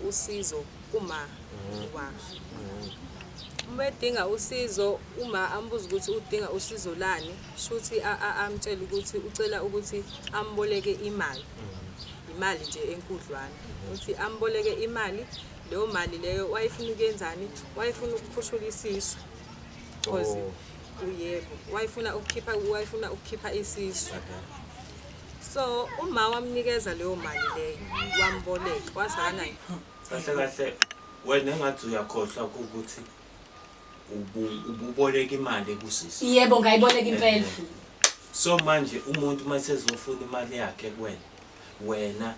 Usizo kuma wakhe. Uma edinga usizo uma ambuza ukuthi udinga usizo lani, shuthi amtshele ukuthi ucela ukuthi amboleke imali. Imali nje enkudlwana. Uthi amboleke imali, leyo mali leyo wayefuna ukuyenzani? Wayefuna ukukhushula isisu. Cause Oh. uyebo, wayefuna ukukhipha isisu. So uma wamnikeza leyo mali leyo, wamboleka, wathi akanayo. Kahle kahle wena engathi uyakhohlwa ukuthi ububoleka imali kusisi. Yebo, ngayiboleka impela. So manje umuntu uma sezofuna imali yakhe kuwena, wena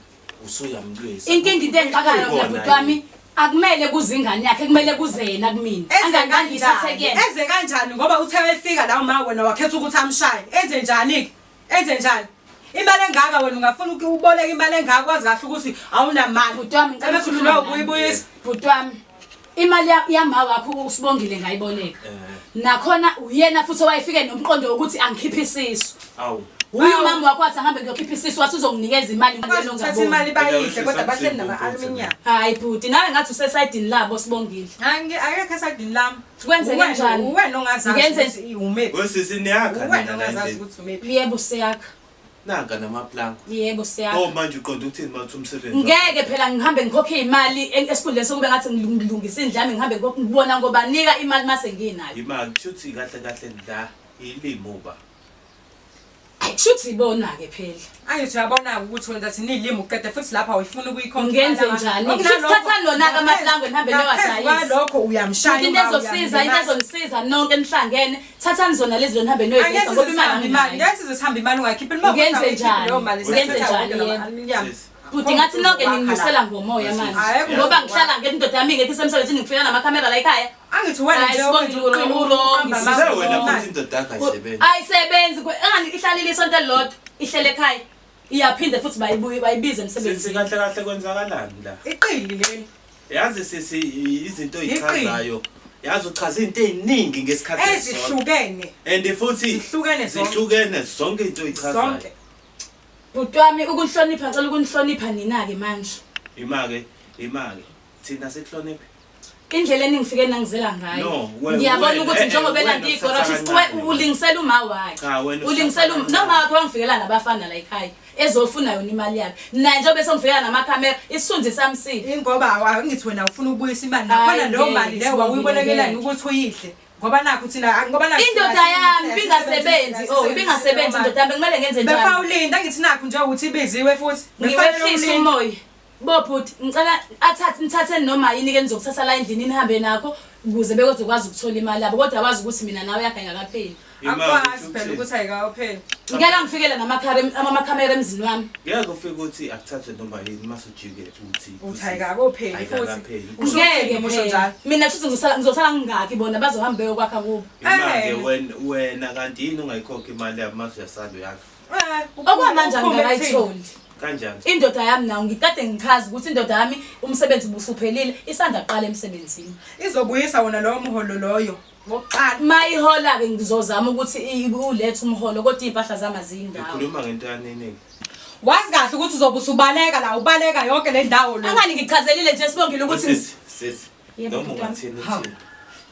usuyamlwisa. Inkinga, into engixakayo Uyibona bhuti wami, akumele kuze ingane yakhe, kumele kuze yena kumina. Enze Angangiyithathe kanjani? kuyena. Enze kanjani ngoba uthe efika la uma wena wakhetha ukuthi amshaye. Enze njani ke? Enze njani? Imali engaka wena ungafuna uboleka imali engaka wazi kahle ukuthi awunamali. Bhuti wami, ngicela Ebese ukukhuluma uhlulwa nami. ukuyibuyisa. Bhuti wami, imali yama wakho uSibongile ngayiboleka. Nakhona uyena futhi owayefike nomqondo wokuthi angikhiphe isisu. Awu. Uye umama wakho wathi angihambe ngiyokhipha isisu, wathi uzonginikeza imali. Bakwazi ukuthatha imali bayidle kodwa bahleli nama-aluminium. Hayi bhuti, nawe ngathi usesayidini labo, Sibongile. Akekho esayidini lami. Kwenzeke njani? Uwena ongazazi ukuthi umephi. Wesisi, niyakha Uwena nina la ongazazi endlini. ukuthi umephi. Yebo, siyakha. Nanka namaplango. Yebo, siyakha. Oh, manje uqonda ukuthini mawuthi umsebenzi? Ngeke phela ngihambe ngikhokhe imali esikhundleni sokube ngathi ngilungisa indlu yami, ngihambe ngibona ngobanika imali mase nginayo. Imali kushuthi kahle kahle la ilimo ba. Ayi, kushuthi ibona-ke phela. Angithi uyabona-ke ukuthi wenza thina iy'limi uqede futhi lapha awuyifuni ukuyikhokha. Ngenze imali yabantu. njani? Okunalokho- Kushuthi thathani lona-ke amaplangwe nihambe Ngaphezu niyowadayisa. kwalokho uyamshaya Futhi into uma ezosiza, into uyamlimaza. ezonisiza nonke nihlangene, thathani zona lezi zinto nihambe Angeke niyoyidayisa size ngoba imali sihambe imali, anginayo. ngeke size sihambe imali ungayikhiphi. Uma Ngenze kuthi awuyikhiphi njani? leyo mali, Ngenze siyathatha njani wonke yebo? nama-aluminium. Sisi. Bhuti, ngathi nonke ninginyusela ngomoya manje. Hhayi, Ngoba ngihlala ngethi indoda yami ingekho isemsebenzini, ngifika namakhamera la ekhaya. Angithi wena Hayi, nje Sibongile, u-wrong. uqamba Sise amanga. wena futhi indoda yakho ayisebenzi. Ayisebenzi, engani ihlalile isonto elilodwa, ihlele ekhaya. Iyaphinde futhi bayibuye bayibize Sisi, emsebenzini. kahle kahle kwenzakalani la? Iqili leli. Yazi sisi, izinto oyichazayo. Yazi uchaza izinto eziningi ngesikhathi esisodwa. Ezihlukene. And futhi Zihlukene zonke. Zihlukene zonke into oyichazayo. Zonke. Bhuti wami, ukunihlonipha, ngicela ukunihlonipha nina-ke manje. Imake, imake. Thina sikuhloniphe. Indlela eningifike nangizela ngayo. No, Ngiyabona ukuthi njengoba wena elanda usathatha igoroshi, kancane. ulingisela uma wakhe. Cha, wena Ulingisela usathatha noma kancane. wakhe wangifikela nabafana la ekhaya. Ezofuna yona imali yakhe. Naye njengoba esongifikela namakhamera, isithunzi sami sibi. Ingoba angithi wena ufuna ukubuyisa imali nakhona Hayi, leyo ngeke, mali leyo Sibongile, wawuyibolekelani ngeke. ukuthi uyidle. Ngoba nakho thina ngoba nakho Indoda yami ibingasebenzi, oh, ibingasebenzi indoda yami, kumele ngenze njani? Befa ulinda, angithi nakho nje ukuthi ibiziwe futhi. Befanele Ngiwehlisa ulinde. umoya. Bo bhuti, ngicela athathe nithathe noma yini ke nizokuthatha la endlini nihambe nakho ukuze bekozokwazi ukuthola imali yabo, kodwa wazi ukuthi mina nawe yakhe ayingakapheli. Imake, Akwazi usho phela ukuthini? ukuthi ayikapheli. Ngeke ngifikele namakhamera emzini wami. Ngeke ufike uthi akuthathwe noma yini mase ujike uthi Uthi ayikakopheli futhi. Ayikakapheli. Usho Ngeke ukuthini usho phela. njalo? Mina kushuthi ngizosala ngingakhi, bona bazohamba beyokwakha kubo. Imake Eh. wena kanti yini ungayikhokha imali yabo mase uyasala uyakha? Eh, Okwamanje uphume ekuthini? angikayitholi. Kanjani? Indoda yami nayo ngikade ngichaza ukuthi indoda yami umsebenzi ubusuphelile, isanda kuqala emsebenzini. Izobuyisa wona lowo mholo loyo ngokuqala. Mayihola-ke ngizozama ukuthi ulethe umholo, kodwa iy'mpahla zami aziyindawo. Ukhuluma ngento yanini? Wazi kahle ukuthi uzobe usubaleka la, ubaleka yonke le ndawo lo. Angani ngichazelile nje, Sibongile, ukuthi Sisi, sisi. Yebo, Noma bhuti wami. ungathini uthini.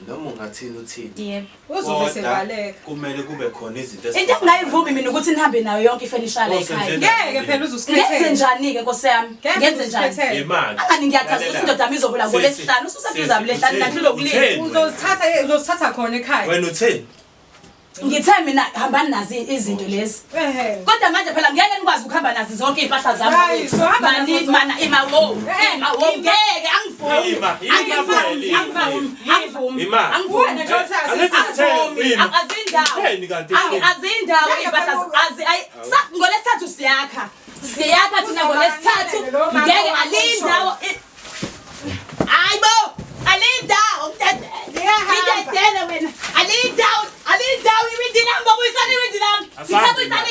Noma ungathini uthini. Yebo. Uzobe Kodwa sebaleka. kumele kube khona izinto Into engingayivumi mina ukuthi nihambe nayo yonke ifenisha la Oh, ekhaya. senzeni? Ngeke phela uze Ngenze usikhethele. njani-ke nkosi yami? Ngeke Ngenze uze njani? usikhethele. Imali. Angani ngiyachaza ukuthi indoda yami izohola ngoLwesihlanu, ususeduze Lwesihlanu, nahlulwe ukulinda. Uzozithatha khona ekhaya. Wena utheni? Ngithe mina hambani nazi izinto lezi. Ehhe. Kodwa manje phela ngeke nikwazi ukuhamba nazi zonke iy'mpahla zami. Hayi, so hamba nazo Mani zonke. mana ima wo. Eh, Ima wo ima. ngeke angivumi. Ima, ima Angivumi, vele, angivumi, ima. angivumi. Ima. Angivumi. Wena nje uthi Angithi sithe, Angivumi. ima. Azindawo. Utheni kanti? Azindawo Ngeke iy'mpahla phela azi ayi ngolesithathu siyakha. Siyakha thina ngolesithathu. Lo mama Ngeke wakho alindawo. Hayi bo, alindawo mdedele. Liyahamba. Ngidedele wena. Alindawo, alindawo iwindi lami, babuyisana iwindi lami. Asambe Ngithe buyisana manje.